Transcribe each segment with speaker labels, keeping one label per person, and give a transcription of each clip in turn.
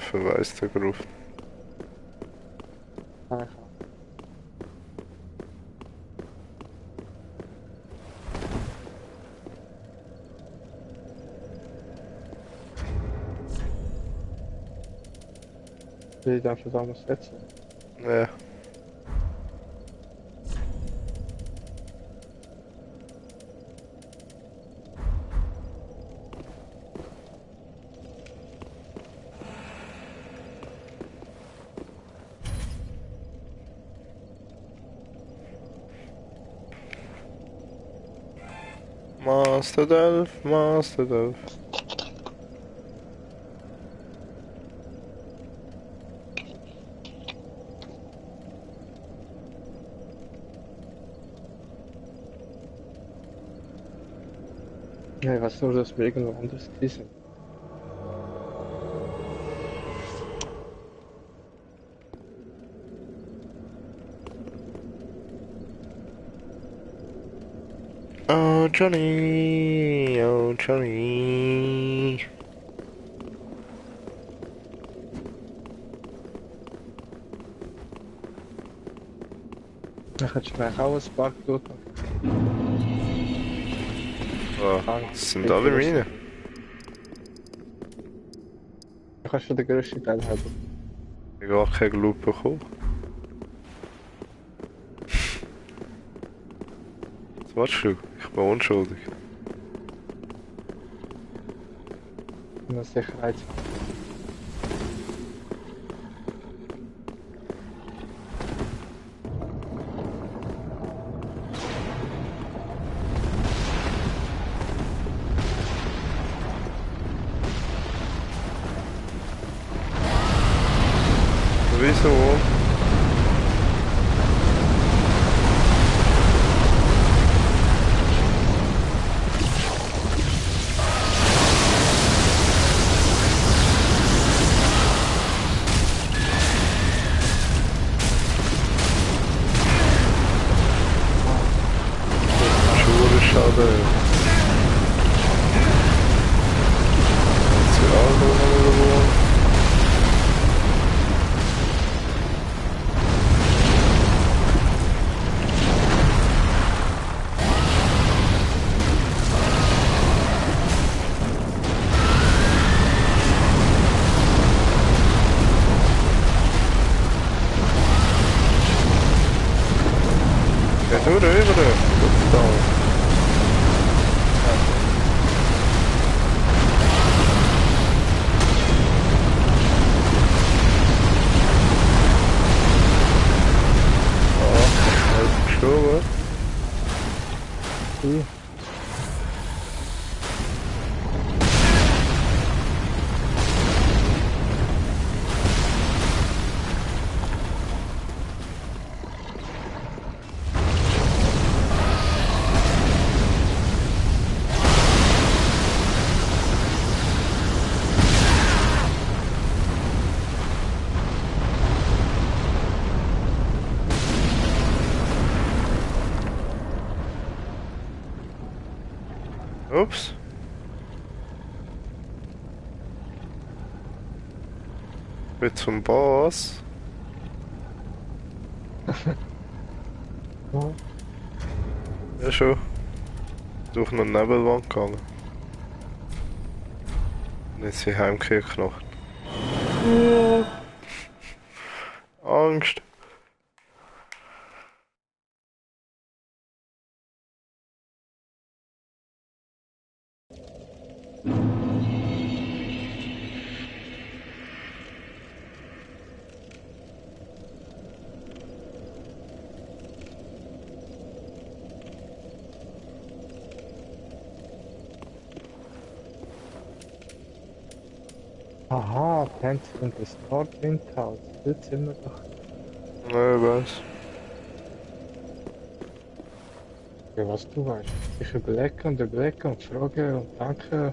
Speaker 1: verweist der Gruft.
Speaker 2: Ah, will ich dafür sagen, was setzen?
Speaker 1: Ja. Master Delf, Master Delf.
Speaker 2: Ja, ich weiß nur, dass wir irgendwo anders gewesen sind.
Speaker 1: Oh Johnny, oh Johnny.
Speaker 2: Dann hättest du mir auch ein paar gut machen.
Speaker 1: Oh, was sind da wieder rein?
Speaker 2: Du kannst schon den grössten Teil haben.
Speaker 1: Ich habe gar keine Loot bekommen. Was willst du? Ich bin unschuldig.
Speaker 2: Und das Sicherheit.
Speaker 1: Wieso? Schade. Jetzt wir alle noch ja, nur rüber. Gut, da. Gestorben.
Speaker 2: Ui.
Speaker 1: Ups. Bin zum Boss.
Speaker 2: Ja.
Speaker 1: Ja schon. Durch eine Nebelwand gegangen. Und jetzt sind Heimkehrknochen. Angst.
Speaker 2: Aha, Tänzerin des Nordwindhaus. Dort sind wir doch.
Speaker 1: Nein, was?
Speaker 2: Ja, was du weißt. Ich überlege und frage und danke.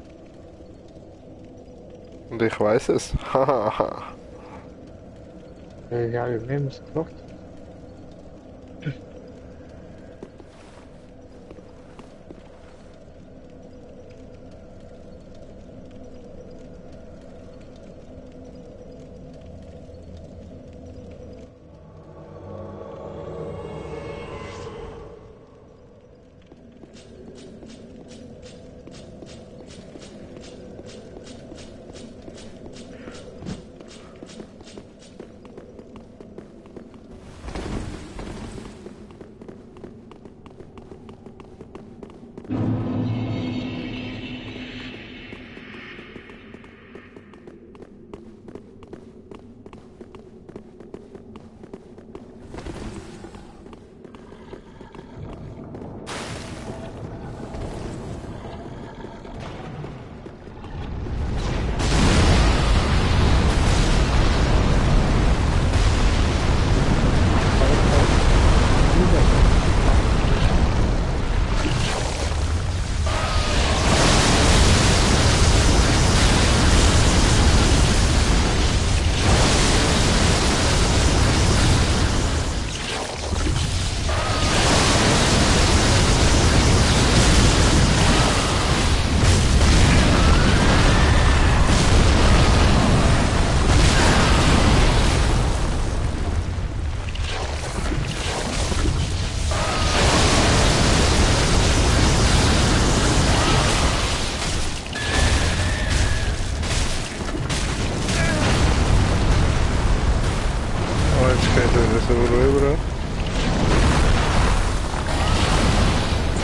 Speaker 1: Und ich weiß es. Hahaha.
Speaker 2: Ja, wir haben es gefragt.
Speaker 1: rüber.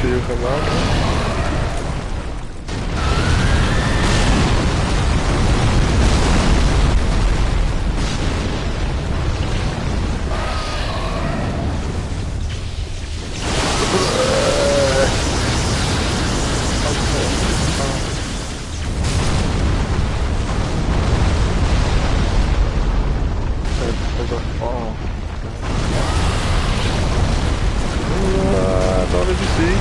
Speaker 1: Viel gemacht. Not as you see.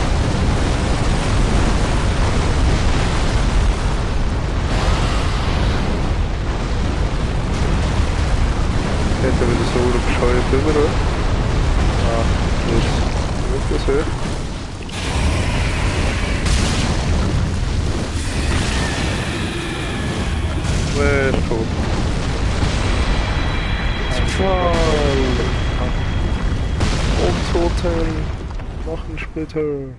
Speaker 1: Jetzt haben wir das so bescheuert rüber. Ah, gut. Nicht das hoch. Wer ist tot? Fall! Untoten! Machen Splitter!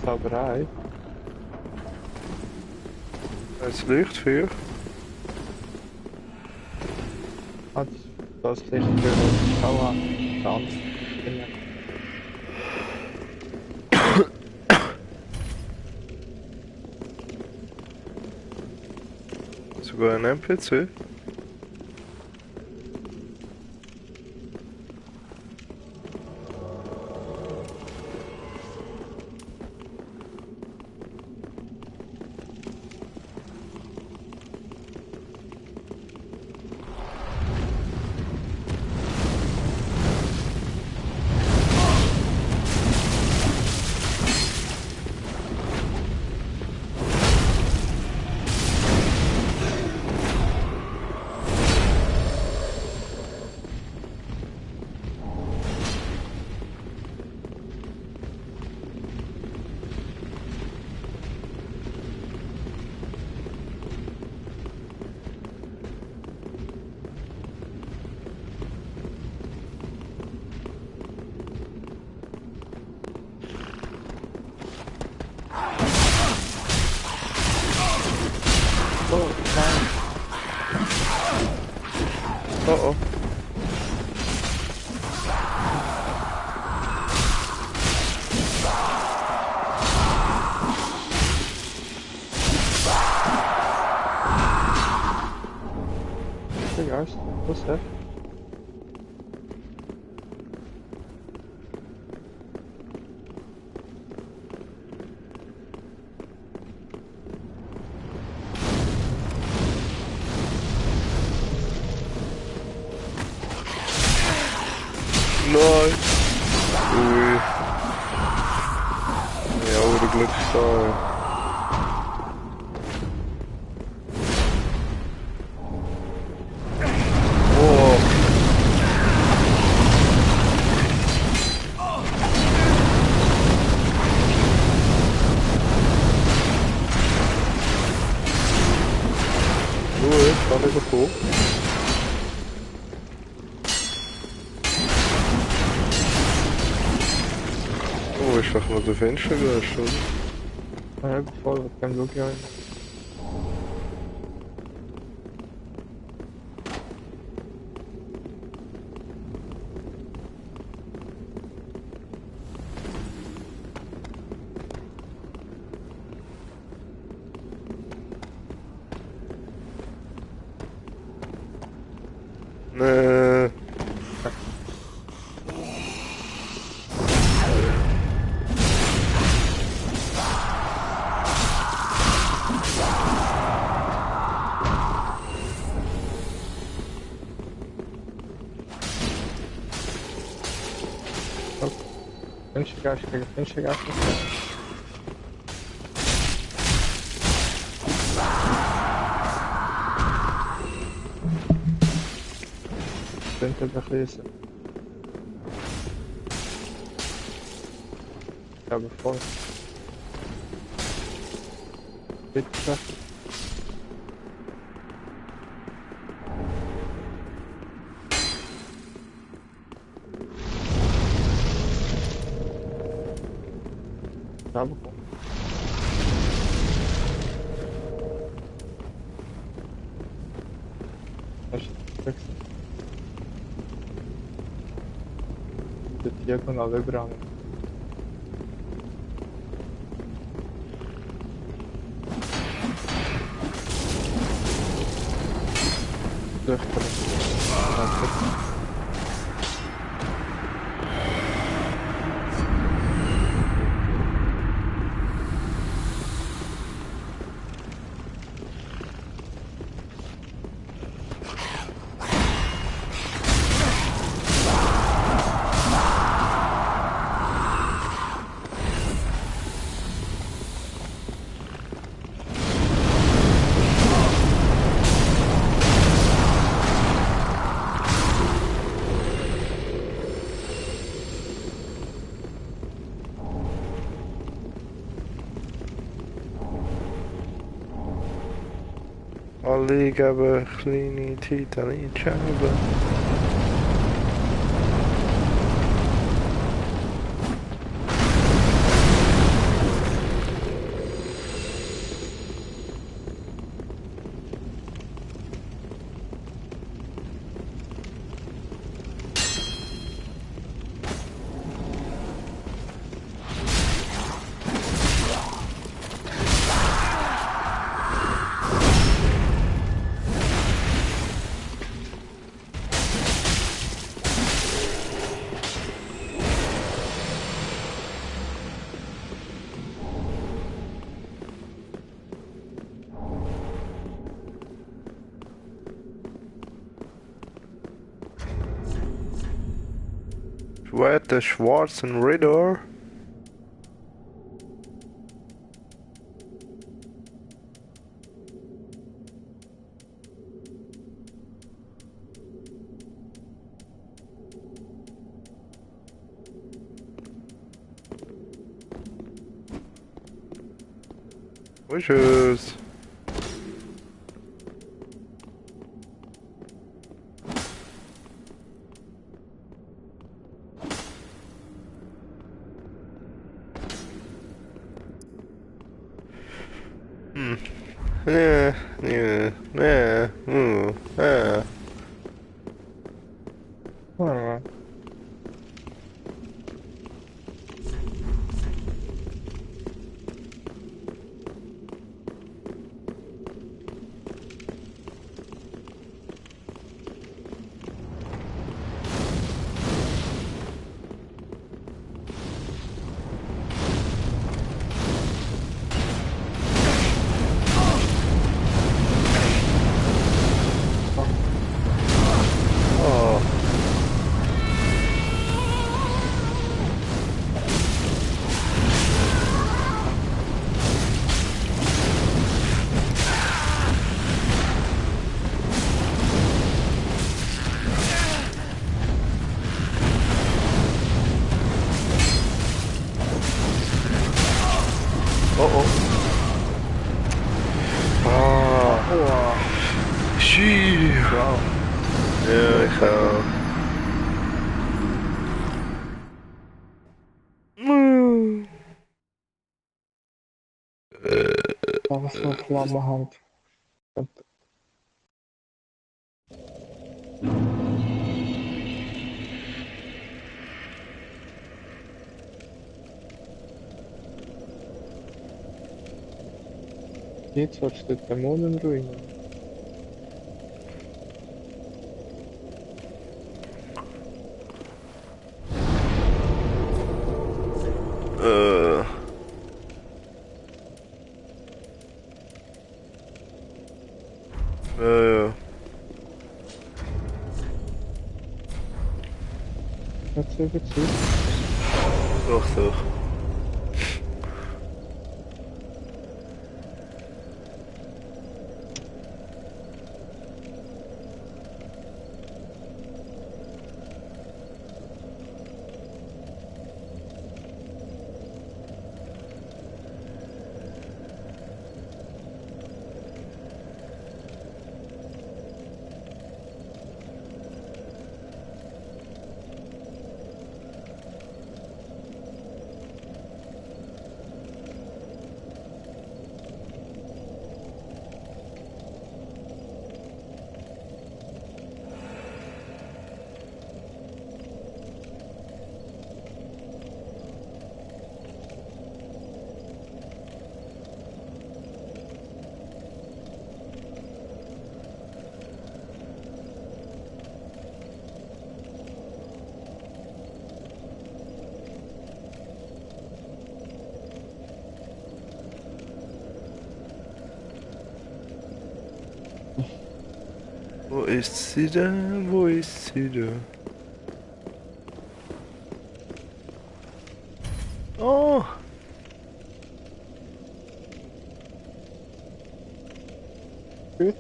Speaker 2: Zauberei.
Speaker 1: Es Licht für.
Speaker 2: Hat das Licht für Schauer ganz.
Speaker 1: Sogar ein NPC.
Speaker 2: Oh, nein.
Speaker 1: Oh oh.
Speaker 2: Juist, wat is dat?
Speaker 1: Nein. Ui. Ja, wurde Glück da. Oh. Ui, war nicht so hoch. Oh, ich dachte mal, der Fenster gelöscht, oder?
Speaker 2: Ja, voll, ik kan het ook juist.
Speaker 1: Nee.
Speaker 2: Fenstergas, kijk, fenstergas. sind wir begrüßen. Ja, bevor. Bitte. Ja, bekommen. De diagonal wybrany. Vluchten.
Speaker 1: Ali hebben kleine Titanic hebben. Schwerte schwarzen Ritter. Wishes. Yeah, yeah, yeah, yeah.
Speaker 2: Ah,
Speaker 1: Oh. Oh. Ah.
Speaker 2: oh,
Speaker 1: Shit.
Speaker 2: wow.
Speaker 1: Ja, ik ga.
Speaker 2: Dat was een vlamme hand. Jetzt sollst du Dämonen ruinen.
Speaker 1: Ja.
Speaker 2: Dat is even toe.
Speaker 1: Wacht toch. ist sie denn? Wo ist sie denn? Oh!
Speaker 2: Gut.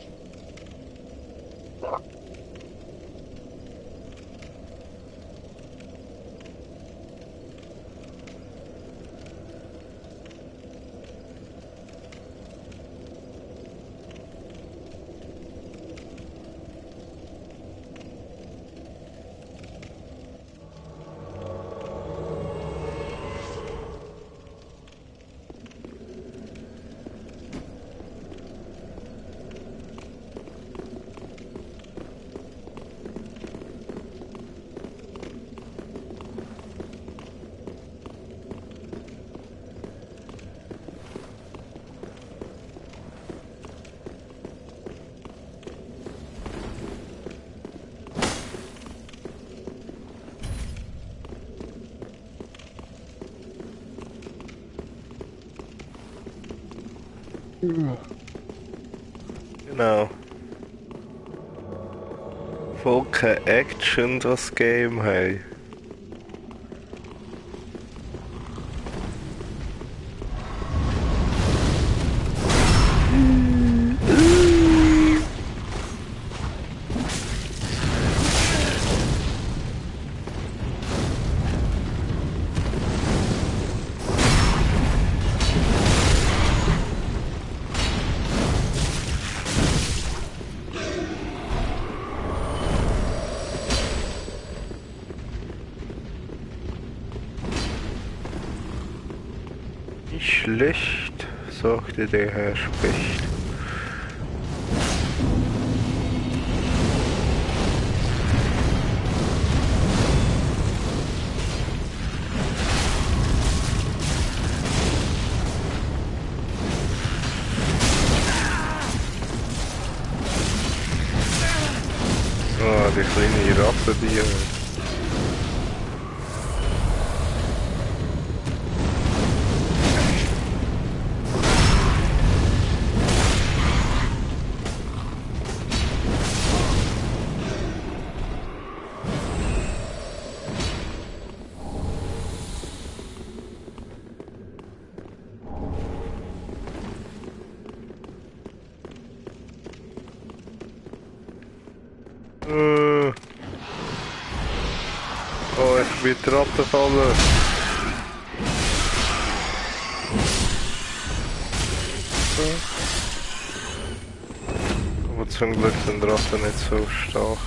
Speaker 1: Genau. Voll keine Action das Game, hey. Nicht schlecht, sagte der Herr Specht. Ah, die kleine Ratte, die... Oh, ich bin die Ratte fallen. Aber zum Glück sind die Ratten nicht so stark.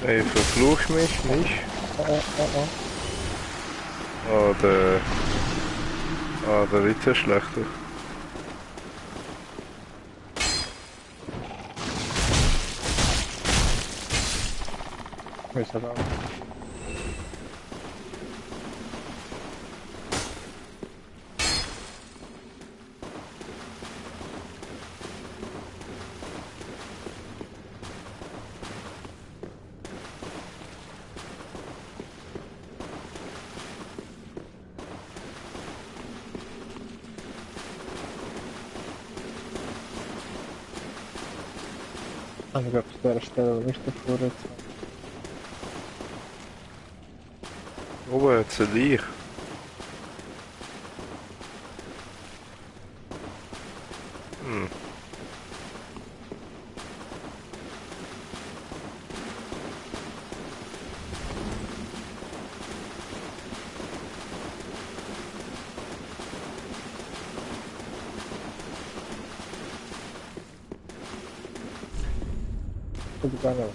Speaker 1: Ey, verfluch mich nicht. Ah, der Ritter ist schlechter.
Speaker 2: Ist aber auch. Ich glaube, an der Stelle nicht davor jetzt.
Speaker 1: Oben hat sie dich. Hm.
Speaker 2: do canal.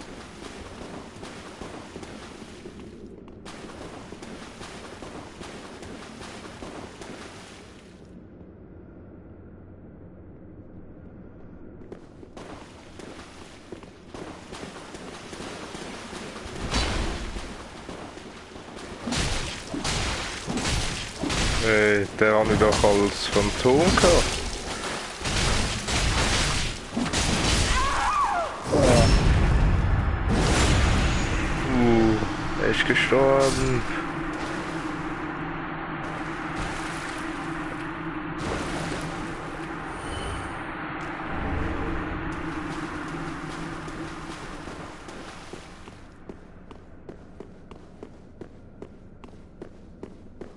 Speaker 1: Der habe ich doch als Phantom gehabt. Er ist gestorben.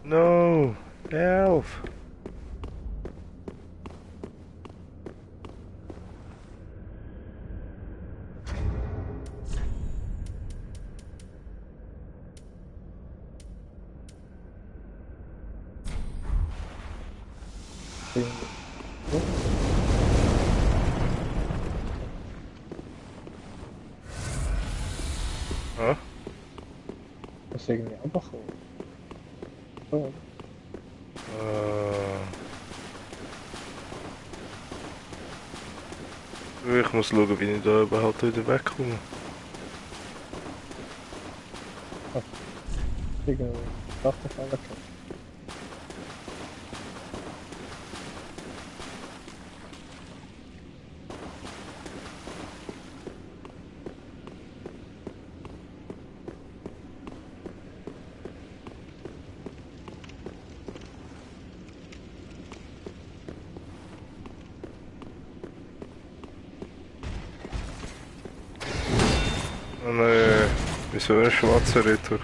Speaker 1: No, help! Hä?
Speaker 2: Das ist irgendwie abgekommen. Oh.
Speaker 1: Ich muss schauen, wie ich da überhaupt wieder wegkomme.
Speaker 2: Irgendwie dachte ich alle kennen.
Speaker 1: Oh nein, wieso ein schwarzer Ritter?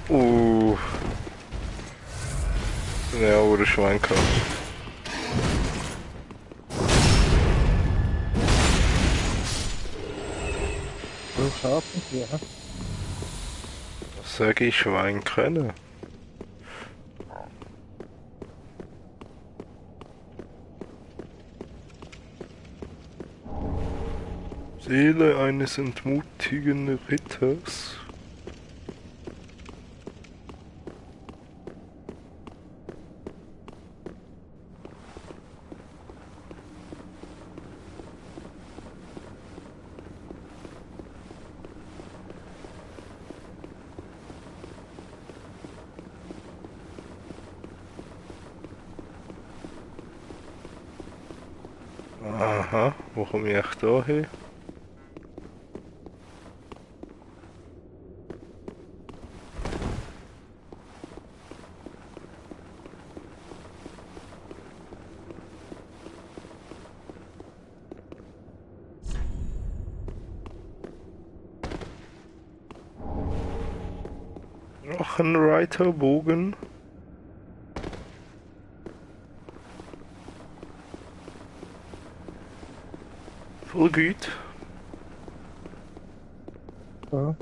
Speaker 1: Oh. Ja, oder Schwein kann.
Speaker 2: So scharf hier, hä?
Speaker 1: Was sage ich, Schwein können? Seele eines entmutigen Ritters. Aha, wo komme ich echt da hin? Noch ein Reiterbogen. Voll gut.
Speaker 2: Ja.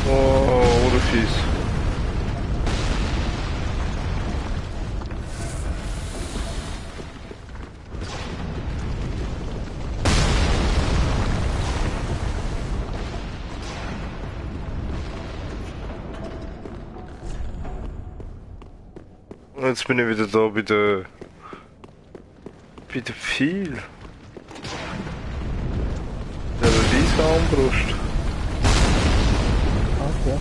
Speaker 1: Oh, oder fies. Jetzt bin ich wieder da bei der viel. Zahnbrust.
Speaker 2: Okay.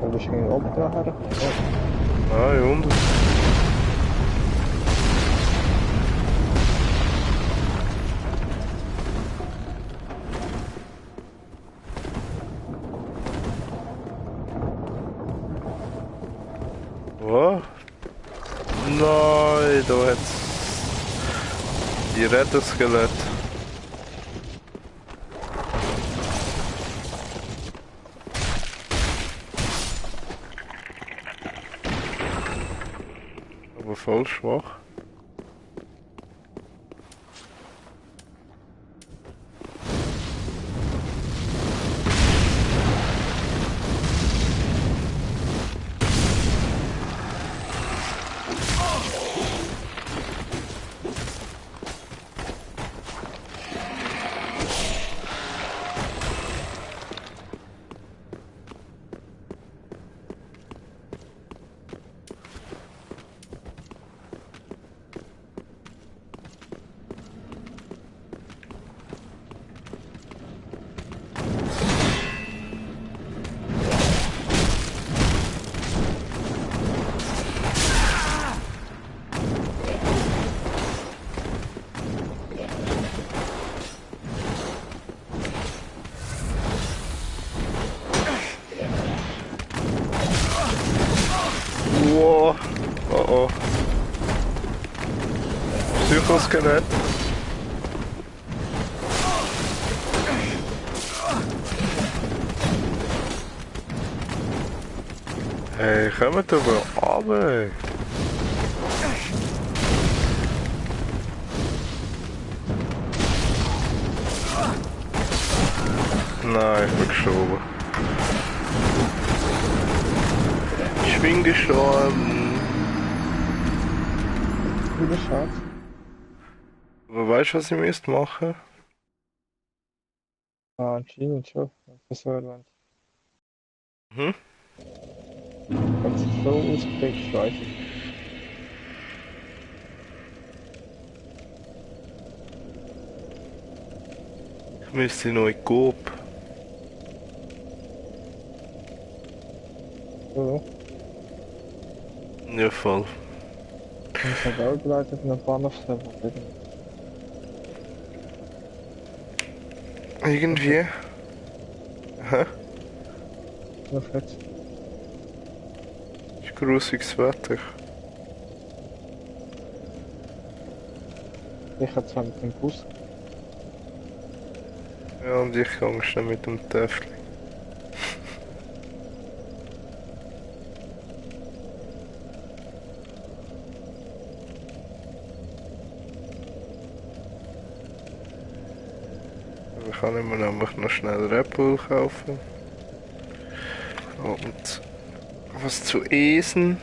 Speaker 2: Und ich ging oben nachher.
Speaker 1: Nein, unten. Was? Nein, da hat's die Rettungsskelett. Aber voll schwach. Wow. Oh oh. Psychoskelett. Hey, kommt aber runter. Nein, ich bin gestorben. Ich bin gestorben.
Speaker 2: Wieder schade.
Speaker 1: Aber weißt du, was ich müsste machen?
Speaker 2: Ah, anscheinend schon. Was soll man?
Speaker 1: Hm?
Speaker 2: Wenn sich so ausprägt, weiß ich nicht.
Speaker 1: Ich müsste noch in Coop.
Speaker 2: So,
Speaker 1: Ja, voll.
Speaker 2: ich habe auch überlegt, auf einen Bahnhofslevel zu gehen.
Speaker 1: Irgendwie. Hä?
Speaker 2: Noch jetzt.
Speaker 1: Ist grusiges Wetter.
Speaker 2: Ich habe zwar mit dem Bus.
Speaker 1: Ja, und ich gehe schnell mit dem Täfli. Wir können mir nämlich noch schnell Red Bull kaufen. Und was zu essen.